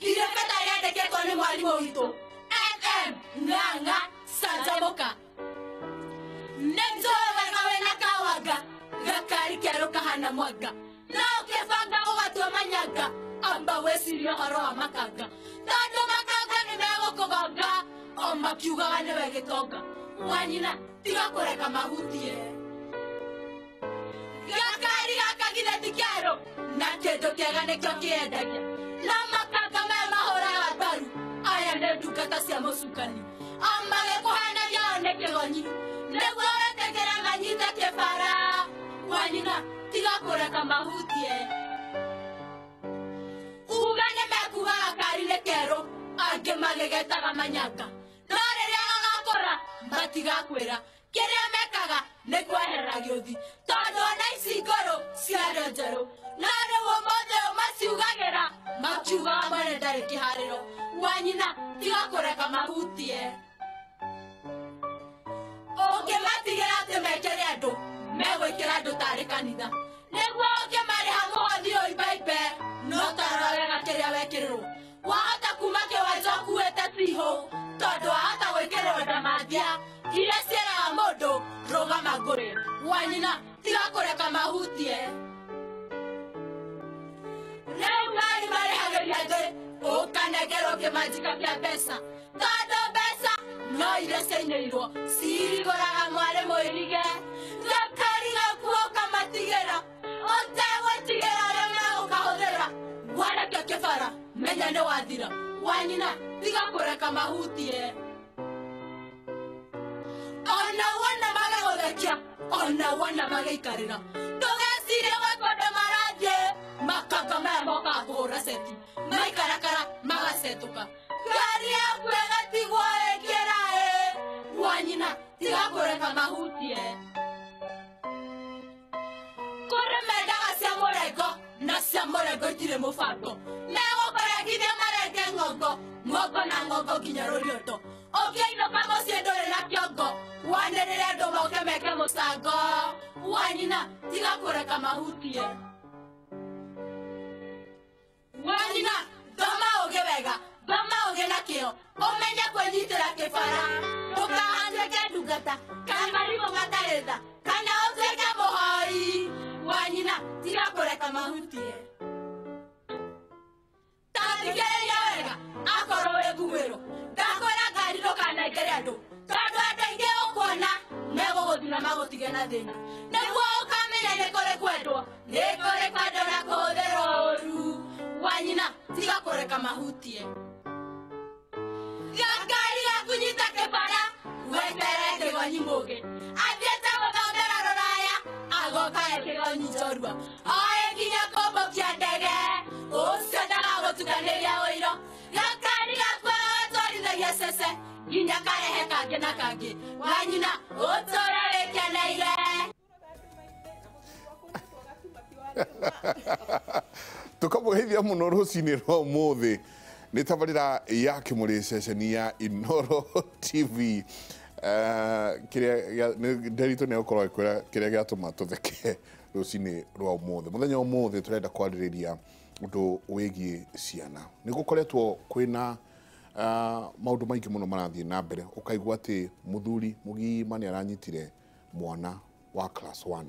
Irebeta yandĩkĩtwo nĩ mwarimũ witũ MM Ng'ang'a Canjamũka. Nĩ njũĩ wega wĩna kawanga gakari kerũ kahana mwanga, no ũkĩbanga ũgatua manyanga, amba wĩcirie ũhoro wa makanga, tondũ makanga nĩ megũkũgonga o makiugaga nĩwe gĩtonga. Wanyina tiga kũreka mahutie. Gakari gaka githĩ ti kerũ, na kĩndũ kĩega nĩkĩo kĩendagia, na makanga maya mahũraga mbaru aya nĩ ndungata cia mũcukani, o magĩkũhenagia o nĩ kĩgonyi nĩguo wetĩkĩre manyite kĩbara. Wanyina tiga kũreka mahutie. Uga nĩ mekuga gakari nĩ kerũ, angĩ magĩgetaga manyanga, no rĩrĩa gagakũra matigakwĩra. Kĩrĩa mekaga nĩ kweherera gĩũthi, tondũ ona ici ngũrũ ciarĩ njerũ, no rĩu ũmũthĩ ũyũ maciugagĩra makiugaga mwene ndarĩ kĩharĩro. Wanyina tiga kũreka mahutie. Ũngĩmatigĩra atĩ mekĩre andũ, megwĩkĩra andũ tarĩ kanitha, nĩguo ũngĩmarĩha mũhothi ũimbaimbe, no tarora wega kĩrĩa wekĩrĩrwo. Wahota kuma kĩwanja ũkuĩte cihũ, tondũ wahota gwĩkĩrĩrwo ndamathia iria ciĩraga mũndũ rũgama ngũrĩ. Wanyina tiga kũreka mahutie. Rĩu ngari marĩhagĩria thĩ, ũkanengerwo kĩmanjika kĩa mbeca, tondũ mbeca no iria ciainĩirwo cirigũraga mwarĩ mũirige. Gakari gaku ũkamatigĩra, ũtegũtigĩra ũrĩa megũkahũthĩra. Warekia kĩbara menya nĩ wathira. Wanyina tiga kũreka mahutie. Ona wona magĩgũthekia, ona wona magĩikarĩra, ndũgecirie gwĩkwo marathiĩ. Makanga maya mokaga kũhũra ceti, maikarakara magacetũka, ngari yaku ĩgatigwo ĩkĩra ĩ. Wanyina tiga kũreka mahutie. Kũrĩ mendaga cia mũrengo, na cia mũrengo itirĩ mũbango, megũkũrengithia marenge ng'ongo ng'ongo na ng'ongo nginya rũriondo. Ũngĩinũka mũciĩ ndũrĩ na kĩongo, wanĩrĩre andũ moke meke mũcango. Wanyina tiga kũreka mahutie. Wanyina thoma ũgĩ wega, thoma ũgĩ na kĩo, ũmenye kwĩnyitĩra kĩbara, ndũkahanjĩke ndungata kana marigũ matarĩ tha, kana ũtuĩke mũhoi. Wanyina tiga kũreka mahutie. Ta thikĩrĩria wega, akorwo wĩ nguĩrwo, ndakwĩra ngari ndũkanengere andũ, tondũ andũ aingĩ ũkuona megũgũthira magũtige na thĩna, nĩguo ũkamenya nĩ kũrĩ kwendwo, nĩ kũrĩ kwendwo na kũhũthĩrwo ũru. Wanyina tiga kũreka mahutie. Gakari gaku nyita kĩbara, weterere kĩgonyi mũgĩ athiĩte gũthomera rũraya, agoka e kĩgonyi njorua, oĩ nginya kũmbũkia ndege, ũcio ndagagũtukanĩria ũiro. Gakari gaku agatwarithagia cece nginya karehe kangĩ na kangĩ. Wanyina ũtũre wĩkeneire. Tukamũgeithia mũno rũcinĩ rwa ũmũthĩ nĩ tabarĩra ya kĩmũrĩ ceceni ya Inooro TV. Kĩrĩa Nderitũ nĩ egũkorwo agĩkwĩra kĩrĩa gĩatũma tũtheke rũcinĩ rwa ũmũthĩ. Mũthenya wa ũmũthĩ tũrenda kwarĩrĩria ũndũ wĩgiĩ ciana. Nĩ gũkoretwo kwĩna maũndũ maingĩ mũno marathiĩ na mbere, ũkaigua atĩ mũthuri mũgima nĩ aranyitire mwana wa class 1,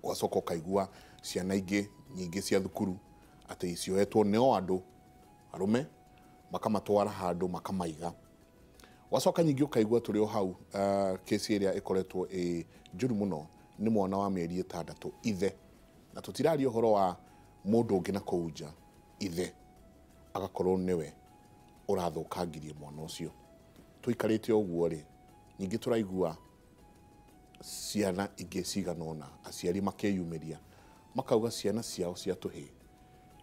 ũgacoka ũkaigua ciana ingĩ nyingĩ cia thukuru atĩ cioetwo nĩ o andũ arũme makamatwara handũ makamaiga. Wacoka nyingĩ ũkaigua tũrĩ o hau kesi ĩrĩa ĩkoretwo ĩ njũru mũno nĩ mwana wa mĩeri 6 ithe, na tũtiraria ũhoro wa mũndũ ũngĩ na kũu nja, ithe agakorwo nĩwe ũrathũkangirie mwana ũcio. Tũikarĩte ũguo rĩ, nyingĩ tũraigua ciana ingĩ cigana ũna aciari makeyumĩria makauga ciana ciao cia tũhĩĩ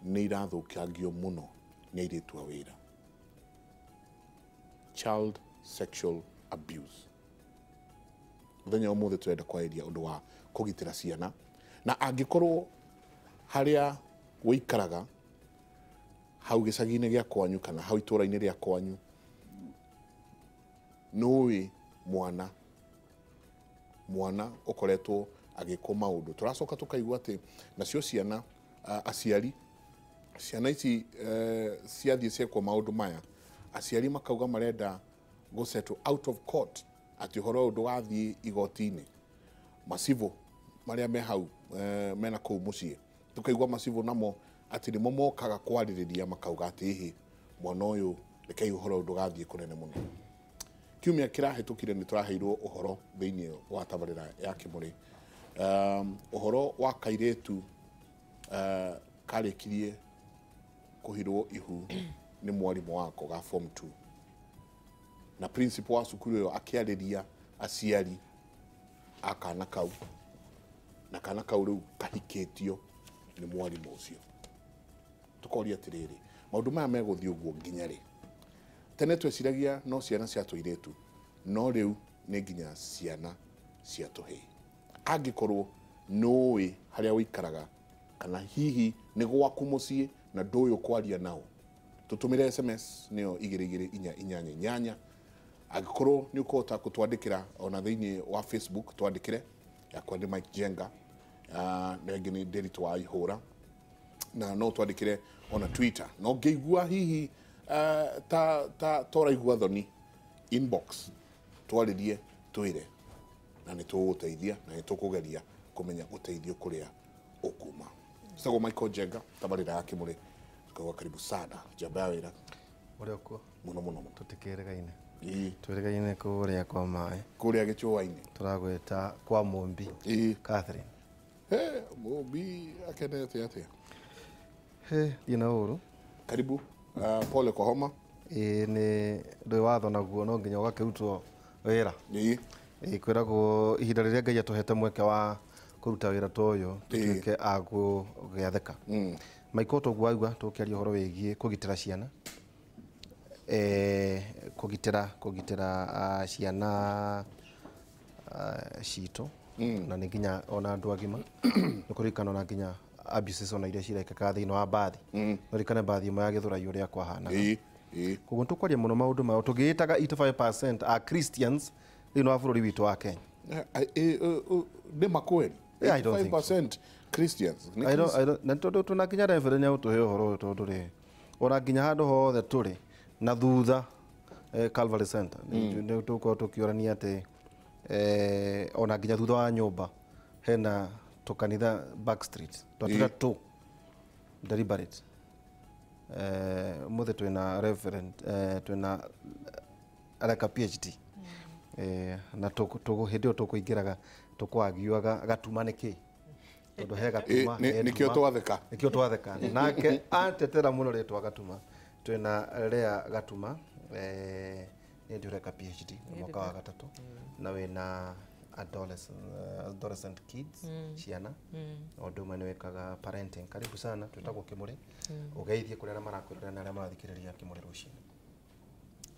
nĩ irathũkangio mũno nĩ airĩtu a wĩra. Child sexual abuse. Mũthenya ũmũthĩ tũrenda kwarĩria ũndũ wa kũgitĩra ciana, na angĩkorwo harĩa ũikaraga hau gĩcagi-inĩ gĩa kwanyu kana hau itũũra-inĩ rĩa kwanyu nũĩ mwana ũkoretwo agĩkwo maũndũ, tũracoka tũkaigua atĩ nacio ciana aciari Ciana ici ciathiĩ ciekwo maũndũ maya, aciari makauga marenda gũ settle out of court, atĩ ũhoro ũyũ ndũgathiĩ igoti-inĩ. Macibũ marĩa me hau mena kũu mũciĩ, tũkaigua macibũ namo atĩ nĩmo mokaga kwarĩrĩria, makauga atĩ ĩhĩ, mwana ũyũ, rekei ũhoro ũyũ ndũgathiĩ kũnene mũno. Kiumia kĩrahĩtũkire nĩ tũraheirwo ũhoro thĩinĩ wa tabarĩra ya Kĩmũrĩ, ũhoro wa kairĩtu karĩkirie kũhirwo ihu nĩ mwarimũ wako ga form 2, na principal wa cukuru ĩyo akĩarĩria aciari a kana kau, na kana kau rĩu kahikĩtio nĩ mwarimũ ũcio. Tũkoria atĩrĩrĩ, maũndũ maya megũthiĩ ũguo nginya rĩ? Tene tweciragia no ciana cia tũirĩtu, no rĩu nĩ nginya ciana cia tũhĩĩ. Angĩkorwo nũĩ harĩa ũikaraga, kana hihi nĩ gwaku mũciĩ na ndũĩ ũkwaria nao, tũtũmĩre SMS nĩyo 22488. Angĩkorwo nĩ ũkũhota gũtwandĩkĩra ona thĩinĩ wa Facebook, twandĩkĩre. Yakwa nĩ Mike Jenga, na ĩngĩ nĩ Nderitu wa Ihũra, na no twandĩkĩre ona Twitter. No ngĩigua hihi ta toraigua thoni, inbox twarĩrie, twĩre, na nĩ tũgũgũteithia na nĩ tũkũgeria kũmenya ũteithio kũrĩa ũkuma. Citagwo Michael Jenga, tabarĩra ya Kĩmũrĩ. Tukauga karibu sana njamba ya wĩra. Ũrĩa ũkuo? Mũno mũno mũno. Tũtikĩrĩgaine. Twĩrĩgaine kũrĩa kwa maĩ. Kũrĩa gĩchũa-inĩ. Tũragwĩta kwa Mũmbi. Catherine. He, Mũmbi akenete atĩa? He, thiĩ na ũru. Karibu. Pole kwa homa. Ĩĩ, nĩ ndũĩ watho naguo no nginya ũgakĩrutwo wĩra. Ĩĩ, kwĩragwo ihinda rĩrĩa Ngai atũhete mweke wa kũruta wĩra ta ũyũ, tũtuĩke a gũgĩathĩka. Maiko toguo waigua tũkĩaria ũhoro wĩgiĩ kũgitĩra ciana. Kũgitĩra ciana citũ, na nĩ nginya ona andũ agima. Nĩ kũririkana ona nginya abuses ona iria cirekĩkaga thĩinĩ wa mbathi. Ũririkane mbathi ĩmwe ya Gĩthũrai ũrĩa kwahanaga. Koguo tũkwaria mũno maũndũ mao tũgĩĩtaga 85% a Christians thĩinĩ wa bũrũri witũ wa Kenya. Nĩ makweli? Yeah, I don't think so. 85% Christians. I don't, na tondũ tũna nginya reverend nĩ agũtũhe ũhoro ũyũ, tondũ rĩ ona nginya handũ hothe tũrĩ na thutha Calvary Center nĩ tũkorwo tũkĩorania atĩ ona nginya thutha wa nyũmba hena tũkanitha back street twatũra tũ deliberate. Ũmũthĩ twĩna reverend, twĩna areka PhD, na hĩndĩ ĩyo tũkũingĩraga tũkwagiuaga gatuma nĩ kĩ, tondũ he gatuma, he nĩkĩo nduma. Twatheka. Nĩkĩo twatheka. Nake atetera mũno rĩtwa gatuma. Twĩna Lea Gatuma, nĩ ndĩ ũreka PhD mwaka wa gatatũ, na wĩna adolescent kids, ciana, o ũndũ ũmwe nĩ wĩkaga parenting. Karibu sana, twĩtagwo Kĩmũrĩ. Ũgeithie kũrĩ arĩa marakwĩrorera na arĩa marathikĩrĩria Kĩmũrĩ rũcinĩ.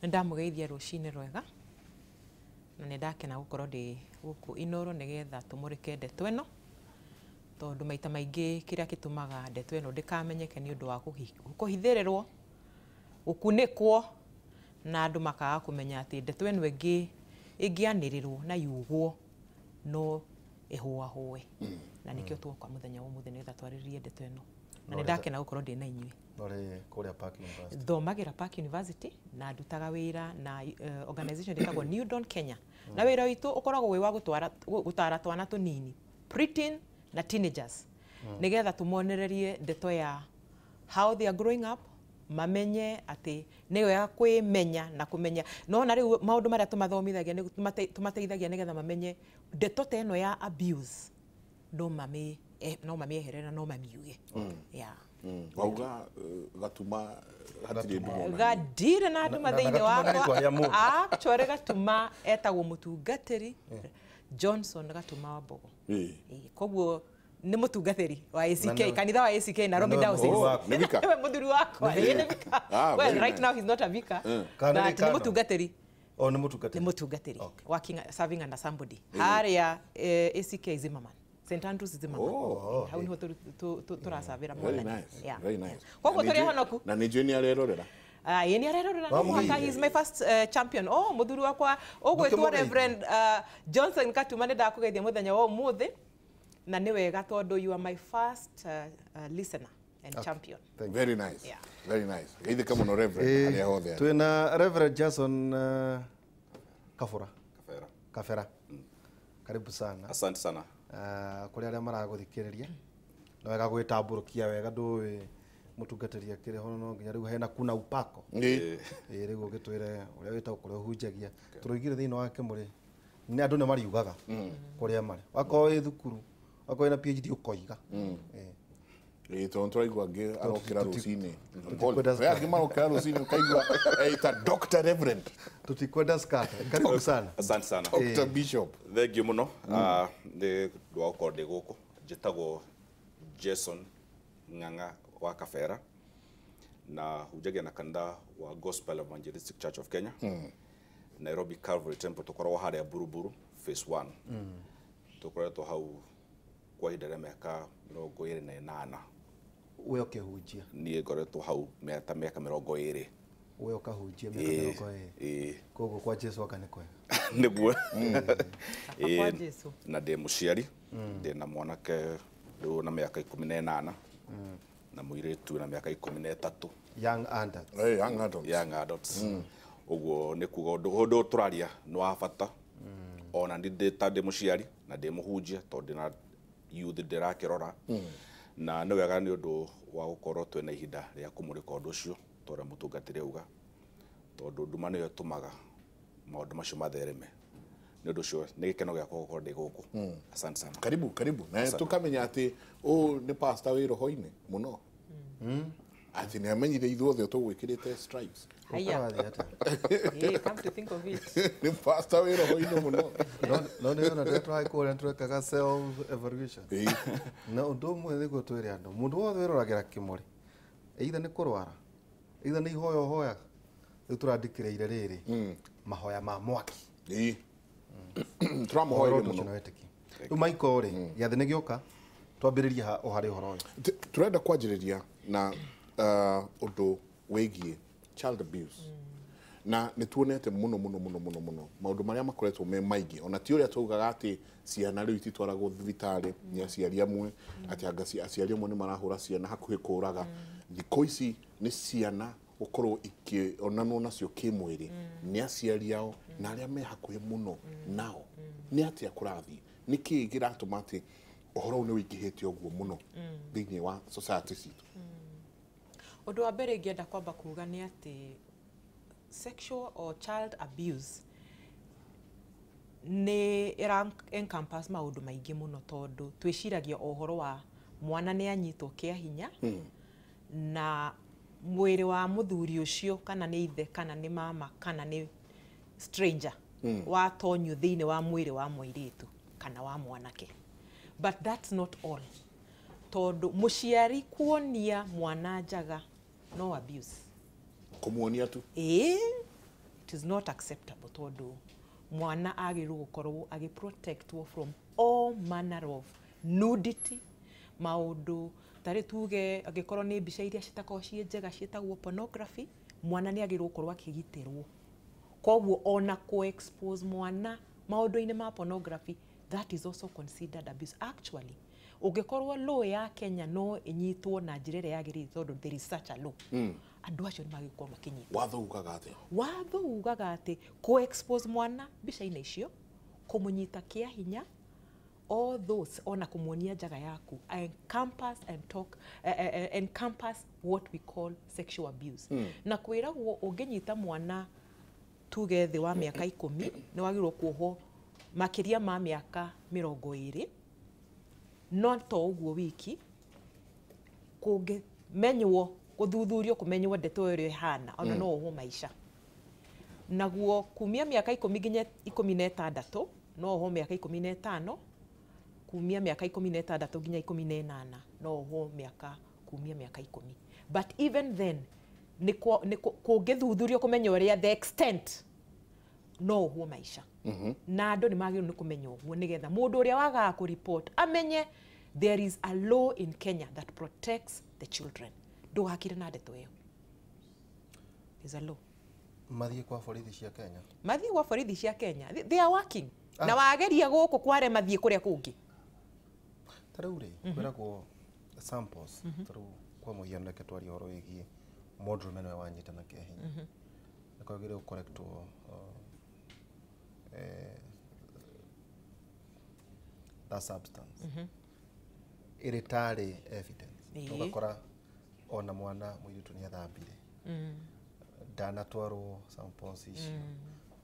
Nĩ ndamũgeithia rũcinĩ rwega, na nĩ ndakena gũkorwo ndĩ gũkũ Inoro nĩgetha tũmũrĩke ndeto ĩno, tondũ maita maingĩ kĩrĩa gĩtũmaga ndeto ĩno ndĩkamenyeke nĩ ũndũ wa kũhithĩrĩrwo, gũkunĩkwo, na andũ makaga kũmenya atĩ ndeto ĩno ĩngĩ ĩngĩanĩrĩrwo na yugwo no ĩhũahũe. Na nĩkĩo tuoka mũthenya wa ũmũthĩ nĩgetha twarĩrĩrie ndeto ĩno, na nĩ ndakena gũkorwo ndĩ na inyuĩ. Norĩ kũrĩa Park University. Thomagĩra Park University na ndutaga wĩra na organization ĩtagwo New Dawn Kenya, na wĩra witũ ũkoragwo wĩ wa gũtara twana tũnini, preteen na teenagers, nĩgetha tũmonererie ndeto ya how they are growing up, mamenye atĩ nĩ wega kwĩmenya na kũmenya. No na rĩu maũndũ marĩa tũmathomithagia nĩ tũmateithagia nĩgetha mamenye ndeto ta ĩno ya abuse no mamĩeherere na no mamiuge. Yeah. Wauga gatuma hatirĩ nduma ona. Gadirĩ na nduma Na thĩinĩ gatuma nĩ wakwa. rĩtwa rĩa mũndũ. Actually Gatuma etagwo mũtungatĩri Johnson Gatuma wa Mbogo. Koguo nĩ mũtungatĩri wa ACK, kanitha wa ACK Nairobi Na nĩwe Diocese. mũthuri waku. Nĩ vicar? Nĩwe mũthuri wakwa. Ĩĩ, nĩ vicar. Very Well, right nice. now he's not a vicar. Kana nĩ But nĩ canon? mũtungatĩri. Oh, nĩ mũtungatĩri. Nĩ mũtungatĩri. Okay. Working, serving under somebody. Harĩa ACK Zimmerman. St Andrews Zimmerman. Hau niho tũracabĩra Very mwathani. nice. Yeah. Very nice. Koguo Na tũrĩ honoku. Na nĩ njũĩ nĩ arerorera. Ĩĩ, nĩ arerorera, no mũhaka. He is my first champion. Oh, mũthuri wakwa ũgwĩtwo Ndũkĩmũgeithie. Reverend Johnson Katuma, nĩ ndakũgeithia mũthenya wa ũmũthĩ, na nĩ wega tondũ you are my first listener. and champion. Very nice. Yeah. Very nice. Geithĩka mũno Reverend harĩa hothe. Twĩna Reverend Jason Kabura. Kabera. Karibu sana. Asante sana. Kũrĩ arĩa maragũthikĩrĩria nĩ wega gwĩtambũrũkia wega ndũĩ mũtungatĩri akĩrĩ ho no nginya rĩu hena kuna upako. Rĩu ũgĩtwĩre ũrĩa wĩtagwo kũrĩa ũhunjagia. Tũroigire thĩinĩ wa kĩmũrĩ nĩ andũ nĩ mariugaga kũrĩa marĩ. Wakorwo wĩ thukuru, wakorwo wĩna PhD ũkoiga. Tondũ tũraigua angĩ arokĩra rũcinĩ. Angĩ marokĩra rũcinĩ ũkaigua eta Dr. Reverend. Tutikwenda skirt. Karibu sana. Asante sana. Dr. Bishop. Thank you mũno. Nĩ ũndũ wa gũkorwo ndĩ gũkũ. Njĩtagwo Jason Ng'ang'a wa Kabera na hunjagia na kanitha wa Gospel Evangelistic Church of Kenya. Nairobi Calvary Temple tũkoragwo harĩa Buruburu phase 1. Tũkoretwo hau kwa ihinda rĩa mĩaka 28. We ũkĩhunjia? Niĩ ngoretwo hau ta mĩaka 20. We ũkahunjia mĩaka 20. Koguo kwa Jesu aka nĩ kwega. Nĩguo. Kwa Jesu. Na ndĩ mũciari, ndĩ na mwanake rĩu na mĩaka 18 na mũirĩtu na mĩaka 13. Young adults. Young adults. Young adults. Ũguo nĩ kuga ũndũ tũraria nĩ wa bata. Ona ndĩ ta ndĩ mũciari na ndĩ mũhunjia tondũ ndĩna youth ndĩrakĩrora. Na nĩ wega nĩ ũndũ wa gũkorwo twĩna ihinda rĩa kũmũrĩka ũndũ ũcio ta ũrĩa mũtungatĩri auga, tondũ nduma nĩyo ĩtũmaga maũndũ macio mathereme. Nĩ ũndũ ũcio nĩ gĩkeno gĩakwa gũkorwo ndĩ gũkũ. Asante sana. Karibu, karibu. Na tũkamenya atĩ ũũ nĩ pastor wĩ roho-inĩ mũno. Atĩ nĩ amenyire ithuothe tũgwĩkĩrĩte stripes. Haya. Come to think of it. Nĩ pastor wĩ roho-inĩ mũno. No nĩ ona ndĩra kũrĩa twekaga self evaluation. Na ũndũ ũmwe nĩguo twĩre andũ, mũndũ wothe wĩroragĩra kĩmũrĩ, either nĩ kũrwara, either nĩ ihoya ũhoyaga, rĩu tũrandĩkĩrĩire rĩrĩ mahoya ma mwaki. Tũramũhoeire mũno. Rĩu Michael rĩ, gĩathĩ nĩ gĩoka, twambĩrĩrie o harĩ ũhoro ũyũ. Tũrenda kwanjĩrĩria na ũndũ wĩgiĩ child abuse. Na nĩ tuonete mũno mũno mũno mũno mũno maũndũ marĩa makoretwo me maingĩ, ona ti ũrĩa twaugaga atĩ ciana rĩu ititwaragwo thibitarĩ nĩ aciari amwe, atĩ anga aciari amwe nĩ marahũra ciana hakuhĩ kũraga. Thikũ ici nĩ ciana gũkorwo ikĩonanwo nacio kĩmwĩrĩ nĩ aciari ao na arĩa me hakuhĩ mũno nao. Nĩ atĩa kũrathiĩ? Nĩ kĩĩ kĩratũma atĩ ũhoro ũyũ nĩ wĩingĩhĩte ũguo mũno thĩinĩ wa society citũ? Ũndũ wa mbere ingĩenda kwamba kuga nĩ atĩ sexual or child abuse nĩ ĩra encompass maũndũ maingĩ mũno, tondũ twĩciragia ũhoro wa mwana nĩ anyitwo kĩa hinya na mwĩrĩ wa mũthuri ũcio, kana nĩ ithe, kana nĩ mama, kana nĩ stranger watonyio thĩinĩ wa mwĩrĩ wa mũirĩtu kana wa mwanake. But that's not all, tondũ mũciari kuonia mwana njaga no abuse. Kũmuonia tu? It is not acceptable, tondũ mwana agĩrĩirwo gũkorwo agĩprotectwo from all manner of nudity, maũndũ tarĩ tuge angĩkorwo nĩ mbica iria citakoragwo ciĩ njega ciĩtagwo pornography, mwana nĩ agĩrĩirwo gũkorwo akĩgitĩrwo. Koguo ona kũ-expose mwana maũndũ-inĩ ma pornography, that is also considered abuse. Actually, ũngĩkorwo law ya Kenya no ĩnyitwo na njĩra ĩrĩa yagĩrĩire, tondũ there is such a law, andũ acio nĩ magĩkorwo makĩnyitwo. Watho ugaga atĩa? Watho ugaga atĩ kũ-expose mwana mbica-inĩ icio, kũmũnyita kĩa hinya, all those, ona kũmuonia njaga yaku, encompass and talk, encompass what we call sexual abuse. Na kwĩragwo ũngĩnyita mwana tuge thĩ wa mĩaka 10 nĩ wagĩrĩirwo kuohwo makĩria ma mĩaka 20. No to ũguo wiki, kũngĩmenywo, gũthuthurio kũmenywo ndeto ĩrĩa ĩhana, ona no ũhwo maica. Naguo kumia mĩaka 10 nginya 16 no ũhwo mĩaka 15, kumia mĩaka 16 nginya 18 no ũhwo mĩaka kumia mĩaka 10. But even then, kũngĩthuthurio kũmenya ũrĩa the extent, no ũhwo maica. Na andũ nĩ magĩrĩirwo nĩ kũmenya ũguo nĩgetha mũndũ ũrĩa wagaga kũ-report amenye there is a law in Kenya that protects the children. Ndũgakire na ndeto ĩyo. There's a law. Mathiĩ kwa borithi cia Kenya. Mathiĩ kwa borithi cia Kenya. They are working. Na wageria gũkũ kware mathiĩ kũrĩa kũngĩ. Ta rĩu rĩ, kwĩragwo samples, ta rĩu Kwa mũhiano reke twarie ũhoro wĩgiĩ mũndũrũme nĩwe wanyitana kĩa hinya. Nĩ kwagĩrĩire gũkorektwo that substance ĩrĩ tarĩ evidence. Ũgakora ona mwana mũirĩtu nĩ athambire, ndanatwarwo samples icio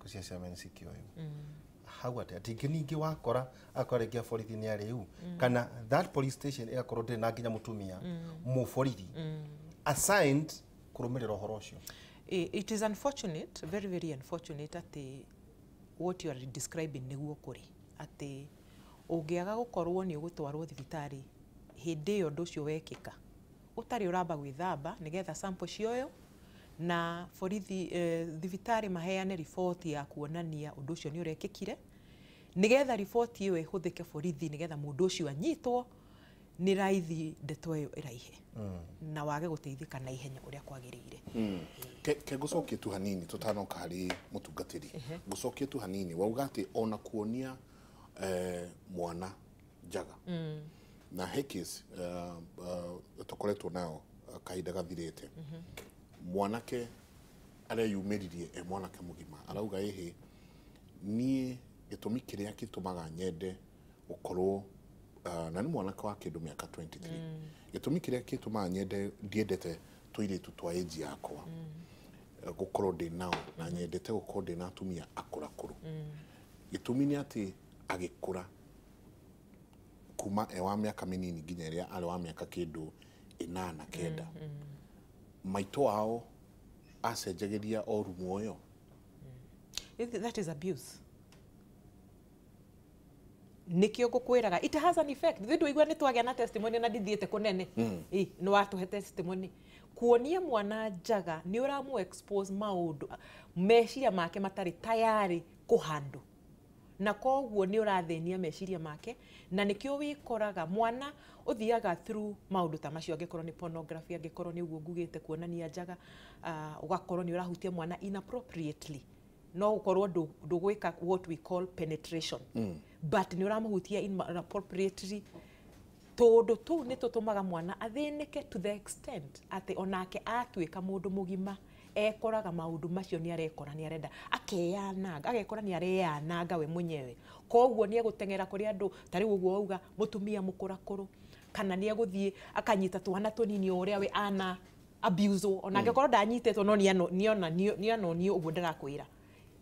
cia semen cikĩoywo hau atĩa tingĩ ningĩ wakora akora rĩngĩ borithi nĩ arĩu kana that police station ĩgakorwo ndĩrĩ na nginya mũtumia mũborithi assigned kũrũmĩrĩra ũhoro ũcio. It is unfortunate, very very unfortunate atĩ what you are describing nĩguo kũrĩ atĩ ũngĩaga gũkorwo nĩ ũgũtwarwo thibitarĩ hĩndĩ ĩyo ũndũ ũcio wekĩka ũtarĩ ũramba gwĩthamba nĩgetha sample cioyo na borithi thibitarĩ maheane riboti ya kuonania ũndũ ũcio nĩ ũrekĩkire nĩgetha riboti ĩyo ĩhũthĩke borithi nĩgetha mũndũ ũcio anyitwo nĩ raithi ndeto ĩyo ĩraihe na wage gũteithĩka na ihenya ũrĩa kwagĩrĩire. Ke ngũcokie tu hanini tũtanoka harĩ mũtungatĩri, ngũcokie tu hanini wauga atĩ ona kuonia mwana njaga na he case tũkoretwo nayo kahinda gathirĩte, mwanake areyumĩririe e mwanake mũgima arauga ĩhĩ niĩ gĩtũmi kĩrĩa gĩtũmaga nyende gũkorwo na nĩ mwanake wa kĩndũ mĩaka 23, gĩtũmi kĩrĩa gĩtũmaga nyende ndiendete tũirĩtu twa age yakwa gũkorwo ndĩ nao na nyendete gũkorwo ndĩ na atumia akũrakũrũ. Gĩtũmi nĩ atĩ agĩkũra kuma e wa mĩaka mĩnini nginya ĩrĩa arĩ wa mĩaka kĩndũ 8 9, maitũ wao acenjagĩria o rumu ĩyo. That is abuse. Nikio ngũkwĩraga it has an effect. Ithuĩ ndũigua nĩ twagĩa na testimony na ndithiĩte kũnene. Nĩ watũhe testimony. Kuonia mwana njaga nĩ ũramũ expose maũndũ meciria make matarĩ tayari kũhandũ, na koguo nĩ ũrathĩnia meciria make, na nĩkĩo wĩkoraga mwana ũthiaga through maũndũ ta macio, angĩkorwo nĩ pornography, angĩkorwo nĩ ũguo ngugĩte kuonania njaga, ũgakorwo nĩ ũrahutia mwana inappropriately, no ũkorwo ndũgwĩka what we call penetration, but nĩ ũramũhutia inappropriately tũndũ tũu nĩ tũtũmaga mwana athĩnĩke to the extent atĩ onake atuĩka mũndũ mũgima ekoraga maũndũ macio nĩ arekora nĩ arenda akeyananga, agekora nĩ areyananga we mwenyewe. Koguo nĩ egũteng'era kũrĩ andũ ta rĩu ũguo wauga mũtumia mũkũrakũrũ, kana nĩ egũthiĩ akanyita twana tũnini o ũrĩa we ana abuse, ona angĩkorwo ndanyitĩtwo no nĩanonio ũguo ndĩrakwĩra.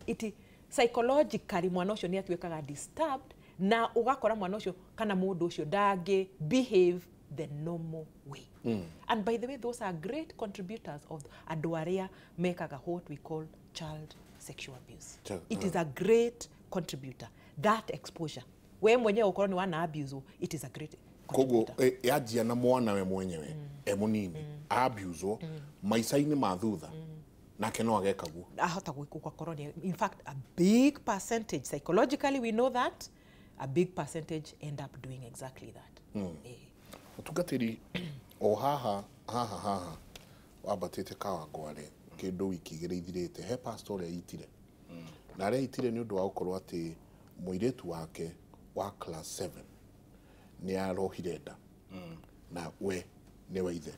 It psychologically mwana ũcio nĩ atuĩkaga disturbed, na ũgakora mwana ũcio kana mũndũ ũcio ndangĩ behave the normal way. And by the way, those are great contributors of andũ arĩa mekaga what we call child sexual abuse. It is a great contributor, that exposure. We mwenyewe ũkorwo nĩ wana abuse, it is a great Koguo contributor. yanjia na mwana we mwenyewe e mũnini abuse maica-inĩ ma thutha nake no ageka guo. Ahota gũkorwo nĩ, in fact a big percentage psychologically we know that a big percentage end up doing exactly that. Mũtungatĩri o haha haha haha wambatĩte Kawangware kĩndũ wiki igĩrĩ ithirĩte, he pastor ũrĩa itire na arĩa itire nĩ ũndũ wa gũkorwo atĩ mũirĩtu wake wa class 7 nĩ arohire nda na we nĩwe ithe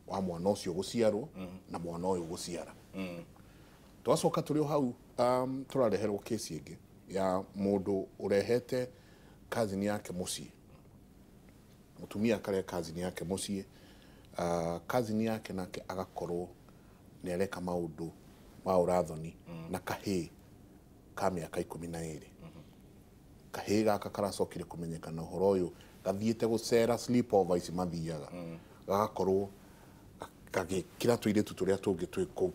wa mwana ũcio gũciarwo na mwana ũyũ gũciara. Twacoka tũrĩ o hau tũrareherwo kesi ĩngĩ ya mũndũ ũrehete cousin yake mũciĩ, mũtumia akarehe cousin yake mũciĩ, cousin yake nake agakorwo nĩ areka maũndũ ma ũrathoni na kahĩĩ ka mĩaka 12. Kahĩĩ gaka karacokire kũmenyekana ũhoro ũyũ gathiĩte gũcera sleepover ici mathiaga, gagakorwo gagĩkĩra tũirĩtu tũrĩa tũngĩ twĩ kũu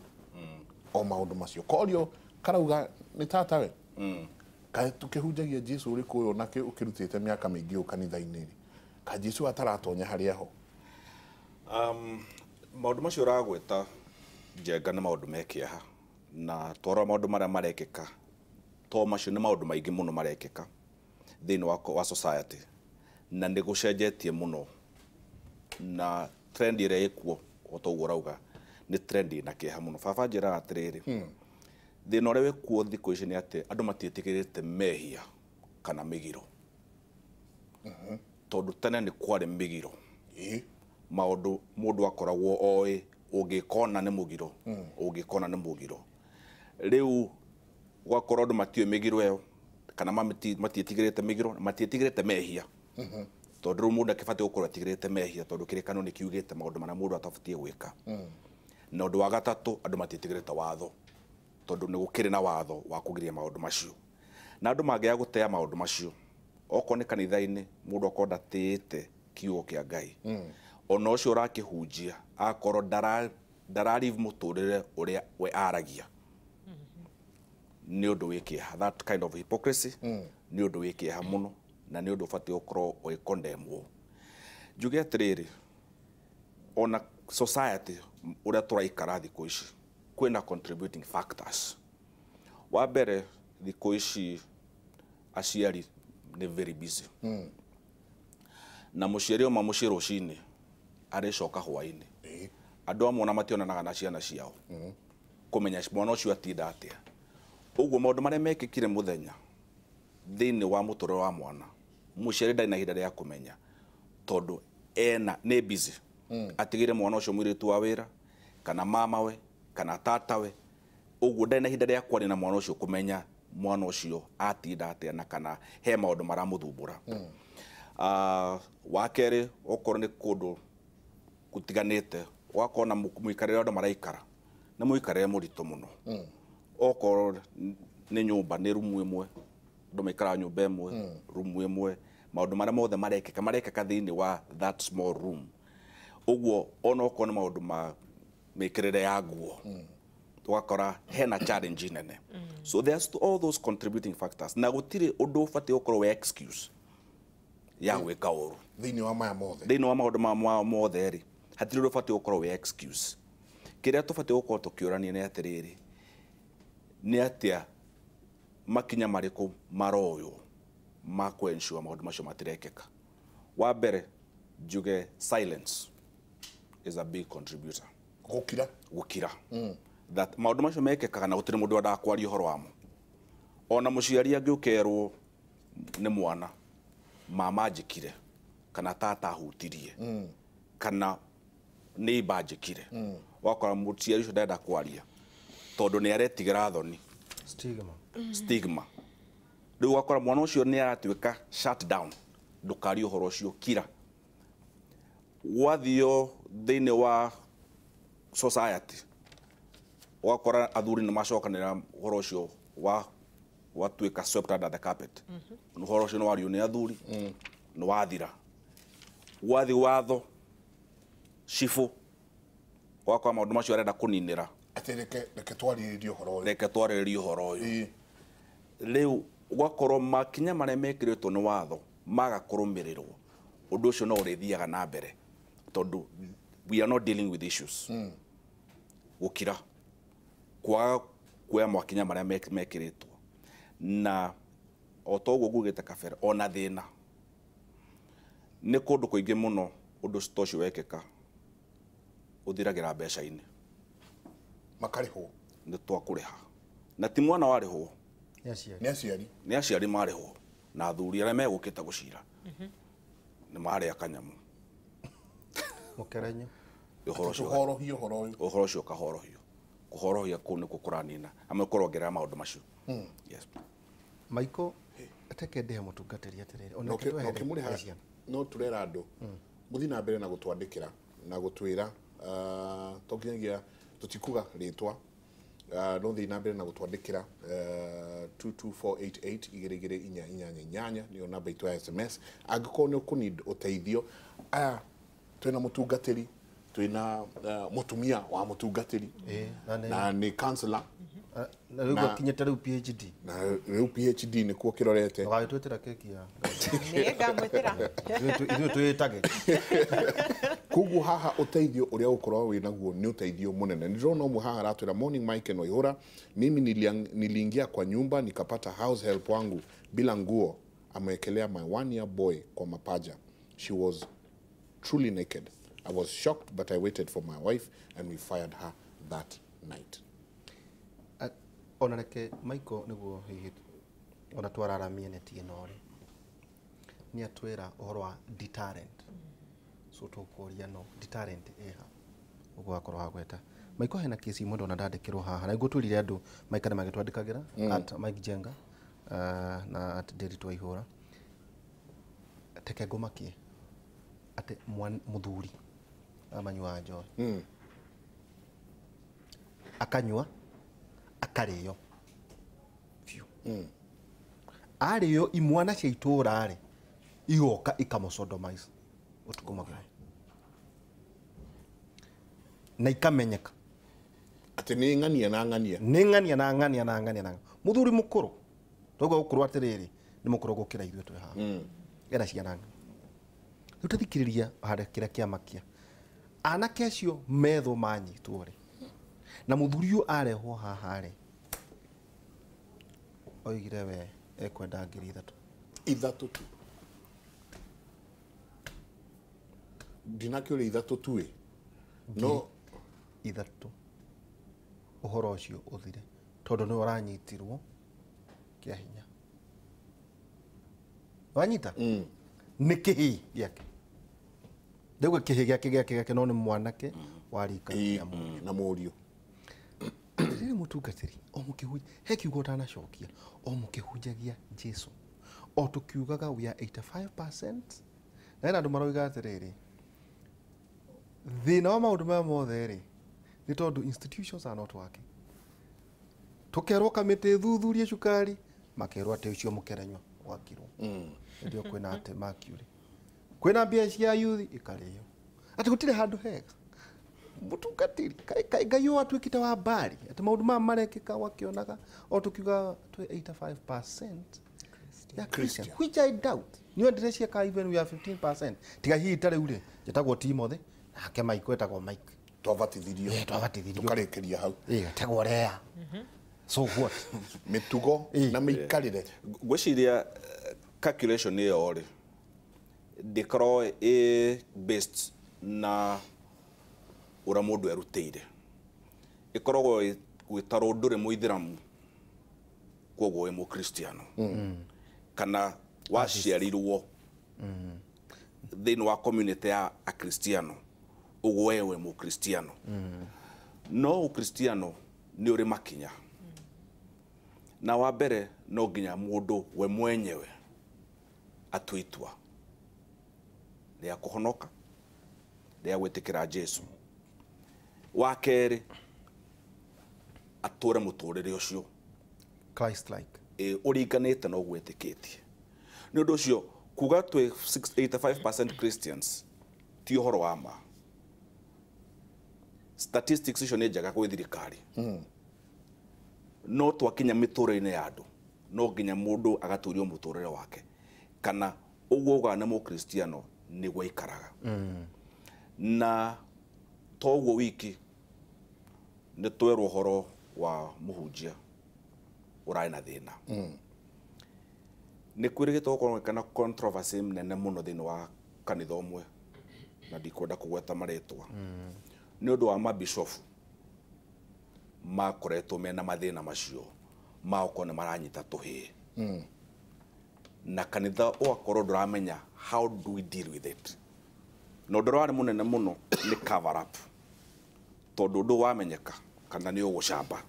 o maũndũ macio. Korio karauga nĩ tatawe kaĩ tũkĩhunjagia Jesũ ũrĩkũ ũyũ nake ũkĩrutĩte mĩaka mĩingĩ ũũ kanitha-inĩ rĩ, ka Jesũ ataratonya harĩa ho. Maũndũ macio ũragweta Njenga nĩ maũndũ me kĩeha, na twarora maũndũ marĩa marekĩka to macio nĩ maũndũ maingĩ mũno marekĩka thĩinĩ wa society, na nĩ gũcenjetie mũno, na trend ĩrĩa ĩkuo o ta ũguo ũrauga nĩ trend ĩna kĩeha mũno. Baba njĩraga atĩrĩrĩ, thĩna ũrĩa wĩkuo thikũ ici nĩ atĩ andũ matiĩtĩkĩrĩte mehia kana mĩgiro, tondũ tene nĩ kwarĩ mĩgiro, Maũndũ mũndũ akoragwo oĩ ũngĩkona nĩ mũgiro, ũngĩkona nĩ mũgiro. Rĩu gwakorwo andũ matiũĩ mĩgiro ĩyo kana matiĩtigĩrĩte mĩgiro, matiĩtigĩrĩte mehia. Tondũ rĩu mũndũ akĩbatiĩ gũkorwo etigĩrĩte mehia tondũ kĩrĩkanĩro nĩ kiugĩte maũndũ marĩa mũndũ atabatiĩ gwĩka. Na ũndũ wa gatatũ, andũ matiĩtigĩrĩte watho tondũ nĩ gũkĩrĩ na watho wa kũgiria maũndũ macio. Na andũ mangĩaga gũtea maũndũ macio, okorwo nĩ kanitha-inĩ mũndũ akorwo ndatĩĩte kiugo kĩa Ngai, ona ũcio ũrakĩhunjia akorwo ndararive mũtũrĩre ũrĩa we aragia, nĩ ũndũ wĩ kĩeha. That kind of hypocrisy nĩ ũndũ wĩ kĩeha mũno na nĩ ũndũ ũbatiĩ gũkorwo ũgĩkondemwo. Njuge atĩrĩrĩ, ona society ũrĩa tũraikara thikũ ici kwĩna contributing factors. Wa mbere, thikũ ici aciari nĩ very busy. Na mũciari auma mũciĩ rũcinĩ arĩcoka hwaĩ-inĩ. Andũ amwe ona mationanaga na ciana ciao kũmenya mwana ũcio atinda atĩa. Ũguo maũndũ marĩa mekĩkire mũthenya thĩinĩ wa mũtũrĩre wa mwana, mũciari ndarĩ na ihinda rĩa kũmenya tondũ ena nĩ busy. Atigĩre mwana ũcio mũirĩtu wa wĩra kana mamawe kana tatawe, ũguo ndarĩ na ihinda rĩa kwaria na mwana ũcio kũmenya mwana ũcio atinda atĩa na kana he maũndũ maramũthumbũra. Wa kerĩ, okorwo nĩ kũndũ gũtiganĩte, ũgakorwo na mũikarĩre andũ maraikara nĩ mũikarĩre mũritũ mũno. Okorwo nĩ nyũmba nĩ rumu ĩmwe, andũ maikaraga nyũmba ĩmwe, rumu ĩmwe, maũndũ marĩa mothe marekĩka marekĩka thĩinĩ wa that small room. Ũguo ona okorwo nĩ maũndũ ma mĩkĩrĩre ya nguo, ũgakora hena challenge nene. So there's all those contributing factors. Na gũtirĩ ũndũ ũbatiĩ gũkorwo wĩ excuse ya gwĩka ũru thĩinĩ wa maya mothe. Thĩinĩ wa maũndũ maya mothe rĩ, hatirĩ ũndũ ũbatiĩ gũkorwo wĩ excuse. Kĩrĩa tũbatiĩ gũkorwo tũkĩũrania nĩ atĩrĩrĩ, nĩ atĩa makinya marĩkũ maroywo ma kũ-ensure maũndũ macio matirekĩka. Wa mbere, njuge silence is a big contributor. Gũkira. Gũkira. That maũndũ macio mekĩkaga na gũtirĩ mũndũ wendaga kwaria ũhoro wamo. Ona mũciari angĩũkerwo nĩ mwana, mama anjĩkire kana tata ahutirie kana neighbor anjĩkire, wakora mũciari ũcio ndarenda kwaria tondũ nĩ aretigĩra thoni. Stigma. Stigma. Rĩu ũgakora mwana ũcio nĩ aratuĩka shut down, ndũkarie ũhoro ũcio, kira. Gwathio thĩinĩ wa society, ũgakora athuri nĩ macokanĩra ũhoro ũcio wa watuĩka swept under the carpet. Ũhoro ũcio nĩ wario nĩ athuri, nĩ wathira. Gwathi watho cibũ, ũgakora maũndũ macio arenda kũninĩra. Atĩ reke twarĩrĩrie ũhoro ũyũ. Reke twarĩrĩrie ũhoro ũyũ. Rĩu ũgakorwo makinya marĩa mekĩrĩtwo nĩ watho maga kũrũmĩrĩrwo, ũndũ ũcio no ũrĩthiaga na mbere tondũ we are not dealing with issues. Gũkira, kwaga kuoya makinya marĩa mekĩrĩtwo. Na o ta ũguo ngugĩte kabere, ona thĩna nĩ kũndũ kũingĩ mũno ũndũ ta ũcio wekĩka ũthiragĩra mbeca-inĩ. Makarĩhwo. Nĩ twakũrĩha. Na ti mwana warĩhwo. Nĩ aciari. Nĩ aciari. Nĩ aciari marĩhwo na athuri arĩa megũkĩte gũcira. Nĩ marĩa kanyamũ. Mũkerenyo. Ũhoro ũcio. Ũhorohio ũhoro ũyũ. Ũhoro ũcio ũkahorohio. Kũhorohia kũu nĩkuo kũranina. Amwe kũrongerera maũndũ macio. Yes. Michael, ateke ndĩhe mũtungatĩri atĩrĩrĩ, ona reke twehere Ũkĩmũrĩha, ciana. no tũrera andũ mũthiĩ na mbere na gũtwandĩkĩra na gũtwĩra, to nginyagia tũtikuga rĩtwa, no thiĩ na mbere na gũtwandĩkĩra 22488 igĩrĩ igĩrĩ inya inyanya inyanya nĩyo namba itũ ya SMS. Angĩkorwo nĩ ũkũneed ũteithio, aya twĩna mũtungatĩri, twĩna mũtumia wa mũtungatĩri na na nĩ counselor. Na rĩu akinyĩte rĩu PhD. Na rĩu PhD nĩkuo kĩrorete. Ũgagĩtwĩtĩra keki ya Nĩ ngamwĩtĩra. Ithuĩ twĩtage. Koguo haha ũteithio ũrĩa ũkorwo wĩ naguo nĩ ũteithio mũnene. Nĩ ndĩrona ũmwe haha aratwĩra, morning Mike na Waihura, mimi niliingia kwa nyumba nikapata house help wangu bila nguo amewekelea my 1 year boy kwa mapaja. She was truly naked. I was shocked, but I waited for my wife and we fired her that night. Ona reke Michael nĩguo hihi ona twararamie neti ĩno rĩ, nĩ atwĩra ũhoro wa deterrent. So tũkũria no deterrent ĩha ũguo wakorwo wagweta Maiko hena kesi imwe ndona ndandĩkĩrwo haha na ngũtwĩrire andũ maikare magĩtwandĩkagĩra at Mike Jenga na at Nderitu Waihũra teke ngũmakie atĩ mũthuri amanyuaga njohi akanyua akarĩo biũ arĩo imwana cia itũũra rĩ igoka ikamũsodomize ũtukũ mũgima na ikamenyeka atĩ nĩ ng'ania na ng'ania nĩ ng'ania na ng'ania na ng'ania na mũthuri mũkũrũ toguo gũkũrũ atĩrĩrĩ nĩ mũkũrũ gũkĩra ithuĩ twĩ haha ena ciana rĩu tathikĩrĩria harĩa kĩrĩa kĩamakia anake acio methwo manyitwo rĩ na mũthuri ũyũ arehwo haha rĩ oigire we ekwenda 3,000 ithatũ tu ndinakĩũria ithatũ tu ĩ no ithatũ ũhoro ũcio ũthire tondũ nĩwe ũranyitirwo kĩa hinya wanyita nĩ kĩhii gĩake ndauga kĩhii gĩake no nĩ mwanake wa rika na mũriũ rĩrĩ mũtungatĩri o mũkĩhunjia he kiugo ũtanacokia o mũkĩhunjagia Jesu o tũkiugaga we are 85% na hena andũ maroiga atĩrĩrĩ thĩna wa maũndũ maya mothe rĩ nĩ tondũ institutions are not working tũkerwo kamĩtĩ thuthurie cukari makerwo atĩ ũcio mũkerenywa wakirwo ndio kwĩna atĩ mercury kwĩna mbia cia youth ikarĩo atĩ gũtirĩ handũ hega mũtungatĩri Ngai ũyũ atuĩkĩte wa mbari atĩ maũndũ maya marekĩka wakĩonaga o tũkiuga twĩ 85% ya Christian which I doubt niĩ ndĩreciria ka even we are 15% tiga hihi ta rĩu rĩ njĩtagwo Timothy nake Mike etagwo Mike twabatithirio tũkarĩkĩria hau etagwo Lea so what mĩtugo na mĩikarĩre ngwĩciria calculation ĩyo rĩ ndĩkorwo ĩ based na ũrĩa mũndũ erutĩire ĩkoragwo gwĩtarwo ndũrĩ mũithĩramu kwoguo wĩ mũkristiano kana waciarirwo thĩinĩ wa community ya akristiano ũguo we wĩ mũkristiano no ũkristiano nĩ ũrĩ makinya na wa mbere no nginya mũndũ we mwenyewe atue itua rĩa kũhonoka rĩa gwĩtĩkĩra Jesu wa kerĩ atũre mũtũrĩre ũcio Christ like ũringanĩte na ũguo etĩkĩtie nĩ ũndũ ũcio kuga twĩ 85% Christians ti ũhoro wa ma statistics icio nĩ njega gwĩ thirikari no twakinya mĩtũrĩre-inĩ ya andũ no nginya mũndũ agatũrio mũtũrĩre wake kana ũguo ugaga nĩ mũkristiano nĩguo aikaraga na to ũguo wiki nĩ twerwo ũhoro wa mũhunjia ũrarĩ na thĩna nĩ kwĩrĩgĩte gũkorwo kana controversy nene mũno thĩinĩ wa kanitha ũmwe na ndikwenda kũgweta marĩtwa nĩ ũndũ wa mabishofu makoretwo mena mathĩna macio ma gũkorwo nĩ maranyita tũhĩĩ na kanitha ũgakorwo ndũramenya how do we deal with it na ũndũ ũrĩa warĩ mũnene mũno nĩ cover up tondũ ũndũ wamenyeka kana nĩ ũgũcamba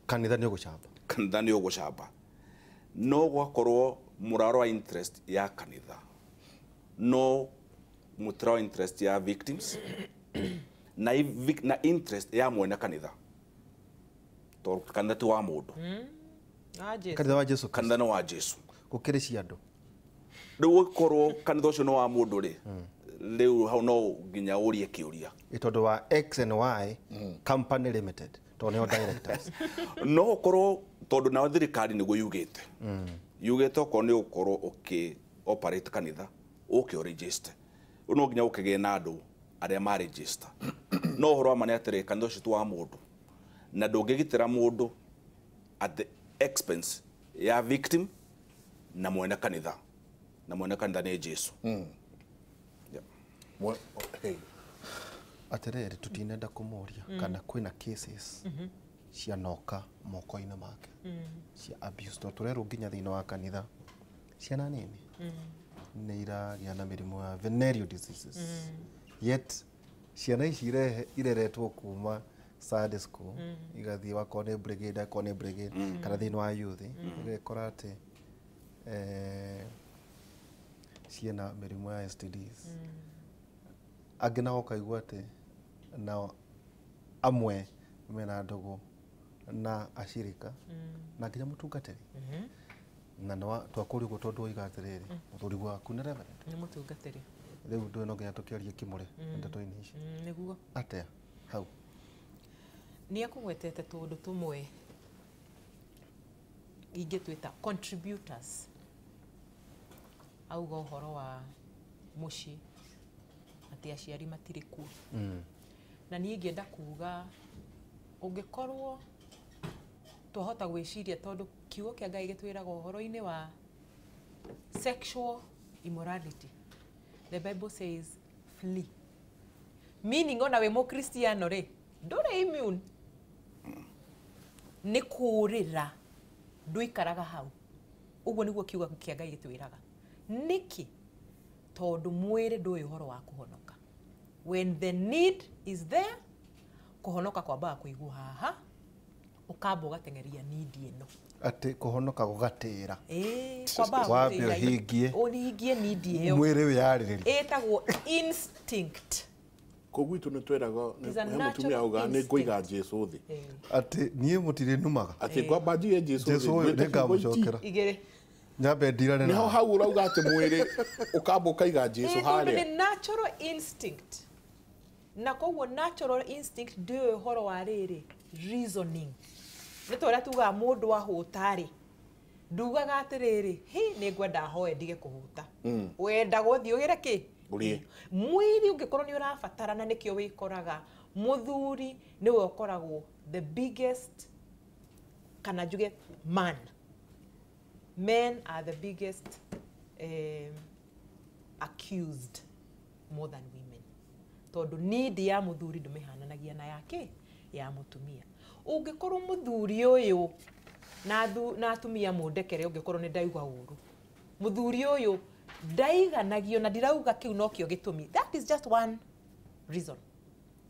kanitha nĩ ũgũcamba kanitha nĩ ũgũcamba no gwakorwo mũraro wa interest ya kanitha no mũtĩra wa interest ya victims na interest ya mwene kanitha tondũ kanitha ti wa mũndũ kanitha wa Jesu kanitha nĩ wa Jesu gũkĩrĩ cia andũ rĩu gũkorwo kanitha ũcio nĩ wa mũndũ rĩ rĩu hau no nginya ũrie kĩũria tondũ wa X and Y Company Limited tondũ nĩo directors no ũkorwo tondũ nao thirikari nĩguo yugĩte yugĩte okorwo nĩ ũgũkorwo ũkĩ operate kanitha ũke ũ register no nginya ũkĩgĩe na andũ arĩa ma register no ũhoro wa ma nĩ atĩrĩ kanitha ũcio ti wa mũndũ na ndũngĩgitĩra mũndũ at the expense ya victim na mwene kanitha na mwene kanitha nĩ Jesu Atĩrĩrĩ tũtinenda kũmũria kana kwĩna cases cianoka moko-inĩ make cia abuse tondũ tũrerwo nginya thĩinĩ wa kanitha ciana nini nĩ iragĩa na mĩrimũ ya venereal diseases Yet ciana ici ireretwo kuma Sunday school igathiĩ wakorwo nĩ brigade, akorwo nĩ brigade kana thĩinĩ wa youth, ũgekora atĩ ciĩna mĩrimũ ya STDs. Angĩ nao ũkaigua atĩ nao amwe mena ndũgũ na acirika na nginya mũtungatĩri. Na twakũria ũguo tondũ woiga atĩrĩrĩ, mũthuri waku nĩ reverend. Nĩ mũtungatĩri. Rĩu ndũĩ no nginya tũkĩarie kĩmũrĩ ndeto-inĩ ici. Nĩguo. Atĩa hau? Nĩ akũgwetete tũũndũ tũmwe ingĩtwĩta contributors. Auga ũhoro wa mũciĩ atĩ aciari matirĩ kuo. Na niĩ ingĩenda kuga ũngĩkorwo twahota gwĩciria tondũ kiugo kĩa Ngai gĩtwĩraga ũhoro-inĩ wa sexual immorality. The Bible says flee. Meaning ona wĩ mũkristiano rĩ, ndũrĩ immune. Nĩ kũũrĩra, ndũikaraga hau. Ũguo nĩguo kiugo kĩa Ngai gĩtwĩraga. Nĩkĩ? Tondũ mwĩrĩ ndũĩ ũhoro wa kũhonoka. When the need is there, kũhonoka kwambaga kũigwo haha, ũkamba ũgateng'eria need ĩno. Atĩ kũhonoka gũgatĩra. Kwambaga Wambe gũtĩra ũhingie. Ũhingie need ĩyo. Mwĩrĩ wĩyarĩrĩrie. Ĩtagwo instinct. Kũu gwitũ nĩ twĩragwo It's a he mũtumia natural augaga nĩ ngũiga instinct. Jesũ thĩ. Atĩ niĩ mũtirĩnumaga. Atĩ ngwamba njige Jesũ thĩ. Jesũ ũyũ ngwĩte kiugo nĩngamũcokera. Igĩrĩ. Nyambe ndirane Nĩho nawe. hau ũrauga atĩ mwĩrĩ ũkamba ũkaiga Jesũ Tondũ harĩa. nĩ natural instinct. Na koguo natural instinct ndĩũĩ ũhoro wa rĩrĩ reasoning. Nĩ ta ũrĩa tugaga mũndũ ahũta rĩ, ndugaga atĩrĩrĩ, hi nĩ ngwenda hoe ndige kũhũta. Wendaga ũthiĩ ũgĩre kĩ? Ũrĩe. Mwĩrĩ ũngĩkorwo nĩ ũrabatara, na nĩkĩo wĩkoraga mũthuri nĩwe ũkoragwo the biggest, kana njuge man. Men are the biggest accused more than women. Tondũ need ya mũthuri ndũmĩhananagia na yake ya mũtumia. Ũngĩkorwo mũthuri ũyũ na atumia mũndekere ũngĩkorwo nĩ ndaigua ũru. Mũthuri ũyũ ndaiganagio, na ndirauga kĩu nokĩo gĩtũmi. That is just one reason.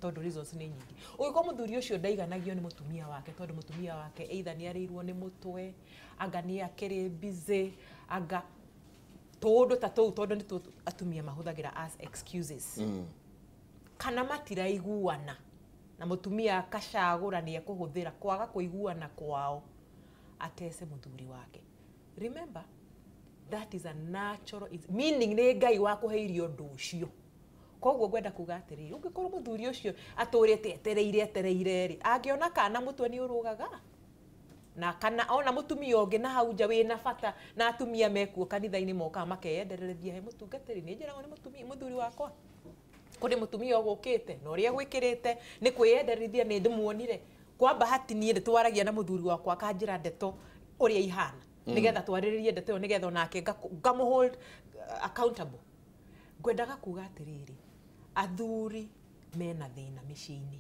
Tondũ reasons nĩ nyingĩ. Ũngĩkorwo mũthuri ũcio ndaiganagio nĩ mũtumia wake, tondũ mũtumia wake either nĩ arĩirwo nĩ mũtwe, anga nĩ akĩrĩ busy, anga tũũndũ ta tũu, tondũ nĩ tũũ atumia mahũthagĩra as excuses. Kana matiraiguana na mũtumia akacagũra nĩ ekũhũthĩra kwaga kũiguana kwao atece mũthuri wake. Remember, that is a natural meaning nĩ Ngai wakũheire ũndũ ũcio. Koguo ngwenda kuga atĩrĩrĩ, ũngĩkorwo mũthuri ũcio atũrĩte etereire etereire rĩ, angĩona kana mũtwe nĩ ũrũgaga, na kana ona mũtumia ũngĩ na hau nja wĩna bata, na atumia mekuo kanitha-inĩ mokaga makeyendereria he mũtungatĩri, nĩ njĩragwo nĩ mũtumia mũthuri wakwa kũrĩ mũtumia ũgũkĩte na ũrĩa gwĩkĩrĩte nĩ kwĩyenderithia, nĩ ndĩmuonire. Kwa bahati niĩ nĩ twaragia na mũthuri wakwa akanjĩra ndeto ũrĩa ihana, nĩgetha twarĩrĩrie ndeto ĩyo, nĩgetha onake ngamũ hold accountable. Ngwendaga kuga atĩrĩrĩ, athuri mena thĩna mĩciĩ-inĩ,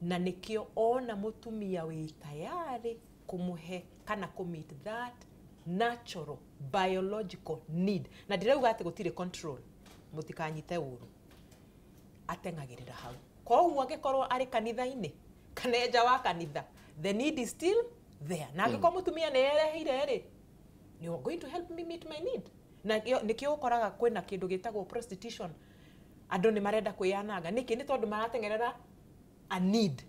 na nĩkĩo ona mũtumia wĩ tayari kũmũhe kana kũ meet that natural biological need, na ndirauga atĩ gũtirĩ control, mũtikanyite ũru, ateng'agĩrĩra hau. Koguo angĩkorwo arĩ kanitha-inĩ kana nja wa kanitha, the need is still there. Na angĩkorwo mũtumia nĩ ereheire rĩ, you are going to help me meet my need. Na nĩkĩo ũkoraga kwĩna kĩndũ gĩtagwo prostitution. Andũ nĩ marenda kwĩyananga. Nĩkĩ? Nĩ tondũ marateng'erera a need.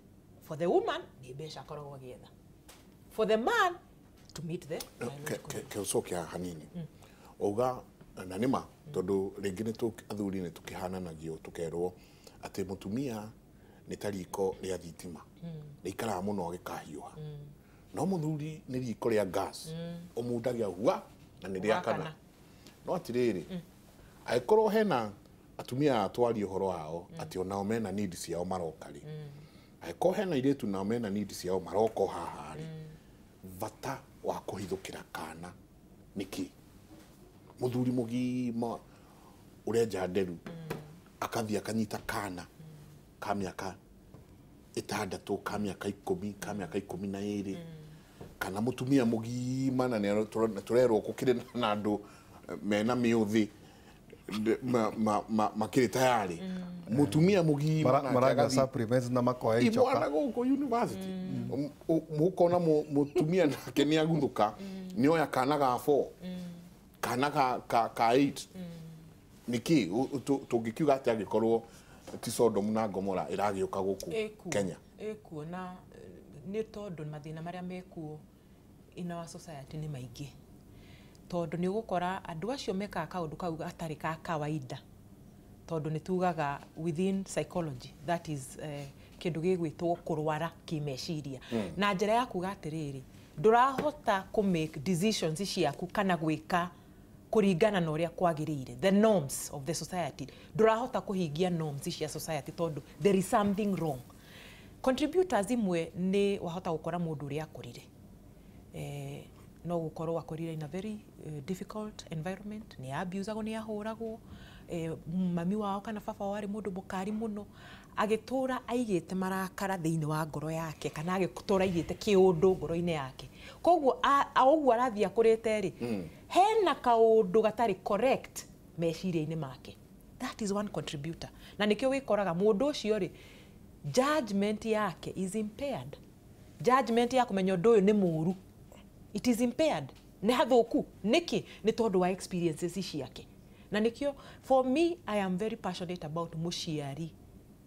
For the woman, nĩ mbeca akoragwo agĩetha. For the man, to meet the biological need. Keucokia hanini. Uga na nĩma, tondũ rĩngĩ nĩ athuri nĩ tũkĩhananagio tũkerwo atĩ mũtumia nĩ ta riko rĩa thitima, rĩikaraga mũno gĩkahiũha. No mũthuri nĩ riko rĩa gas, ũmundagia hua na nĩ rĩakana. No atĩrĩrĩ, angĩkorwo hena atumia atwari ũhoro wao atĩ onao mena need ciao maroka rĩ, angĩkorwo hena airĩtu nao mena need ciao maroka o haha rĩ, bata wa kũhithũkĩra kana nĩkĩ? Mũthuri mũgima ũrenja nderu akathiĩ akanyita kana ka mĩaka 6, ka mĩaka 10, ka mĩaka 12, kana mũtumia mũgima na nĩ tũrerwo gũkĩrĩ na andũ mena mĩũthĩ makĩrĩ tayarĩ mũtumia mũgima maranyua supplements na makoya icoka imwana gũkũ university mũkona mũtumia nake nĩ aguthũka nĩ oya kana ga 4 kana ka 8 nĩkĩ tũngĩkiuga atĩ angĩkorwo ti Sodom na Gomora ĩragĩũka gũkũ Kenya ĩkuo na nĩ tondũ mathĩna marĩa mekuo in our society nĩ maingĩ tondũ nĩ ũgũkora andũ acio mekaga kaũndũ kau gatarĩ ka kawaida tondũ nĩ tugaga within psychology that is kĩndũ gĩgwĩtwo kũrwara kĩmeciria na njĩra ya kuga atĩrĩrĩ ndũrahota kũ make decisions ciaku kana gwĩka kũringana na ũrĩa kwagĩrĩire the norms of the society ndũrahota kũhingia norms cia society tondũ there is something wrong. Contributors imwe nĩ wahota gũkora mũndũ ũrĩa akũrire no gũkorwo akũrire in a very difficult environment nĩ abusagwo nĩ ahũragwo mami wao kana baba wao arĩ mũndũ mũkari mũno agĩtũra aigĩte marakara thĩinĩ wa ngoro yake kana agĩtũra aigĩte kĩũndũ ngoro-inĩ yake koguo ũguo arathiĩ akũrĩte rĩ hena kaũndũ gatarĩ correct meciria-inĩ make. That is one contributor na nĩkĩo wĩkoraga mũndũ ũcio rĩ judgment yake is impaired. Judgment ya kũmenya ũndũ ũyũ nĩ mũũru it is impaired nĩ hathũku nĩkĩ nĩ tondũ wa experiences ciake na nĩkĩo for me I am very passionate about mũciari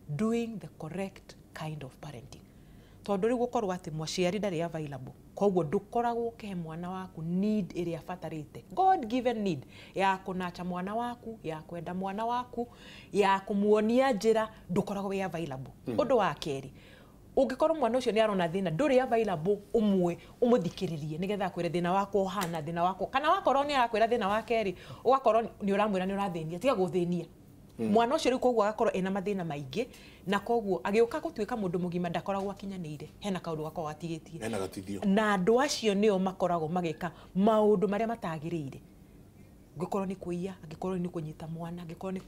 doing the correct kind of parenting tondũ rĩu gũkorwo atĩ mũciari ndarĩ available koguo ndũkoragwo ũkĩhe mwana waku need ĩrĩa abatarĩte God given need ya kũnacha mwana waku ya kwenda mwana waku ya kũmuonia njĩra ndũkoragwo wĩ available. Ũndũ wa kerĩ ũngĩkorwo mwana ũcio nĩ arona thĩna ndũrĩ available ũmwe ũmũthikĩrĩrie nĩgetha akwĩre thĩna wakwa ũhana thĩna wakwa kana wakorwo nĩ arakwĩra thĩna wa kerĩ ũgakorwo nĩ ũramwĩra nĩ ũrathĩnia tiga gũthĩnia mwana ũcio rĩu koguo agakorwo ena mathĩna maingĩ na koguo agĩũka gũtuĩka mũndũ mũgima ndakoragwo akinyanĩire hena kaũndũ gakoragwo atigĩtie hena gatithio na andũ acio nĩo makoragwo magĩka maũndũ marĩa matagĩrĩire angĩkorwo nĩ kũiya angĩkorwo nĩ kũnyita mwana angĩkorwo nĩ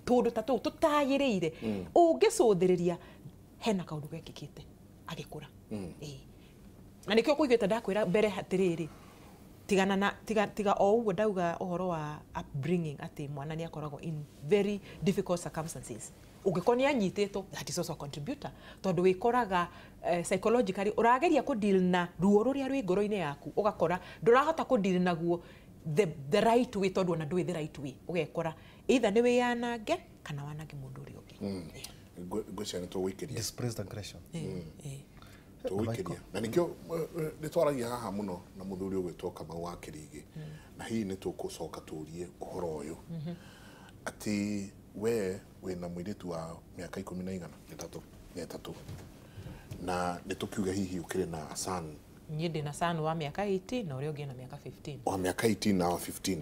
tũndũ ta tũu tũtagĩrĩire ũngĩcũthĩrĩria hena kaũndũ gekĩkĩte agĩkũra. Na nĩkĩo kũigĩte ndakwĩra mbere atĩrĩrĩ tigana na tiga o ũguo ndauga ũhoro wa upbringing atĩ mwana nĩ akoragwo in very difficult circumstances ũngĩkorwo nĩ anyitĩtwo that is also a contributor tondũ wĩkoraga psychologically ũrageria kũ deal na ruo rũrĩa rwĩ ngoro-inĩ yaku ũgakora ndũrahota kũ deal naguo the right way tondũ ona ndũĩ the right way ũgekora either nĩ wĩyanange kana wanange mũndũ ũrĩa ũngĩ. Ngwĩciria nĩ tũgũikĩria displaced aggression tũgũikĩria na nĩkĩo nĩ twaragia haha mũno na mũthuri ũgwĩtwo Kamau wa Kĩrĩgĩ na hihi nĩ tũgũcoka tũrie ũhoro ũyũ atĩ we wĩna mũirĩtu wa mĩaka 13 na nĩ tũkiuga hihi ũkĩrĩ na son. Niĩ ndĩ na son wa mĩaka 18 na ũrĩa ũngĩ na mĩaka 15 wa mĩaka 18 na wa 15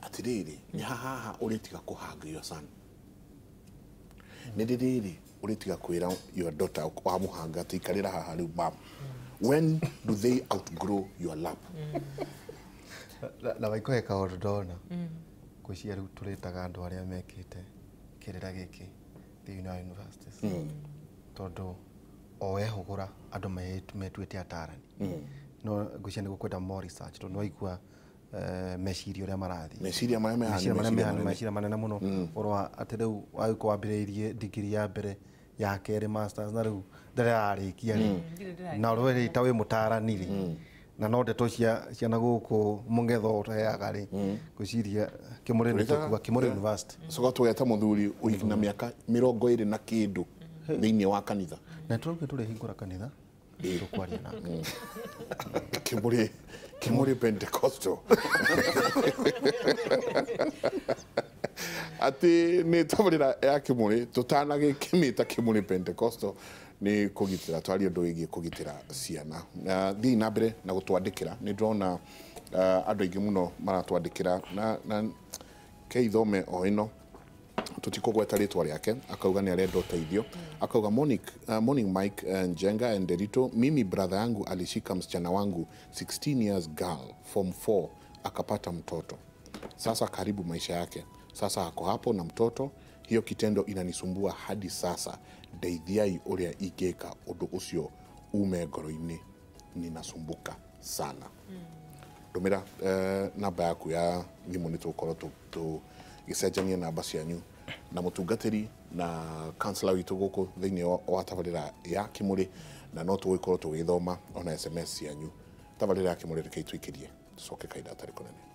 atĩrĩrĩ nĩ haha ũrĩtiga kũhanga your son nĩ rĩrĩ ũrĩtiga kwĩra your daughter wamũhanga atĩ ikarĩra haha rĩu mam when do they outgrow your lap? Na waikohe kaũndũ ndona ngwĩciria rĩu tũrĩtaga andũ arĩa mekĩte kĩrĩra gĩkĩ thĩinĩ wa universities tondũ o wehũgũra andũ metuĩte atarani no ngwĩciria nĩ gũkwenda more research tondũ nĩwaigua meciria ũrĩa marathiĩ meciria marĩa meciria manene mũno ũhoro wa atĩ rĩu wagĩkorwo wambĩrĩirie degree ya mbere ya kerĩ masters na rĩu ndĩrarĩkia rĩ na ũrĩa ta wĩ mũtarani rĩ na no ndeto cia na gũkũ mũng'etho ũteaga rĩ ngwĩciria Kĩmũrĩ nĩ tũkuga Kĩmũrĩ University coka tũgeta mũthuri wĩna mĩaka 20 na kĩndũ thĩinĩ wa kanitha na tũrauga tũrĩhingũra kanitha tũkwaria nake Kĩmũrĩ Pentecostal atĩ nĩ tabarĩra ya Kĩmũrĩ tũtanagĩkĩmĩta Kĩmũrĩ Pentecostal nĩ kũgitĩra twarie ũndũ wĩgiĩ kũgitĩra ciana. Thiĩ na mbere na gũtwandĩkĩra nĩ ndĩrona andũ aingĩ mũno maratwandĩkĩra na keithome o ĩno tutikũgweta rĩtwa rĩake akauga nĩ arenda ũteithio akauga morning Mike Njenga and Derito, mimi brother yangu alishika msichana wangu 16 years girl form 4 akapata mtoto sasa karibu maisha yake sasa ako hapo na mtoto hiyo kitendo inanisumbua hadi sasa ndeithiai ũrĩa ingĩka ũndũ ũcio ume ngoro-inĩ ninasumbuka sana. Ndũmĩra namba yaku ya thimũ nĩ tũgũkorwo Gĩcenjanie namba cianyu na mũtungatĩri na kansela witũ gũkũ thĩinĩ wa tabarĩra ya Kĩmũrĩ, na no tũgũgĩkorwo tũgĩthoma ona SMS cianyu. Tabarĩra ya Kĩmũrĩ, reke itwĩkĩrie tũcoke kahinda gatarĩ kũnene.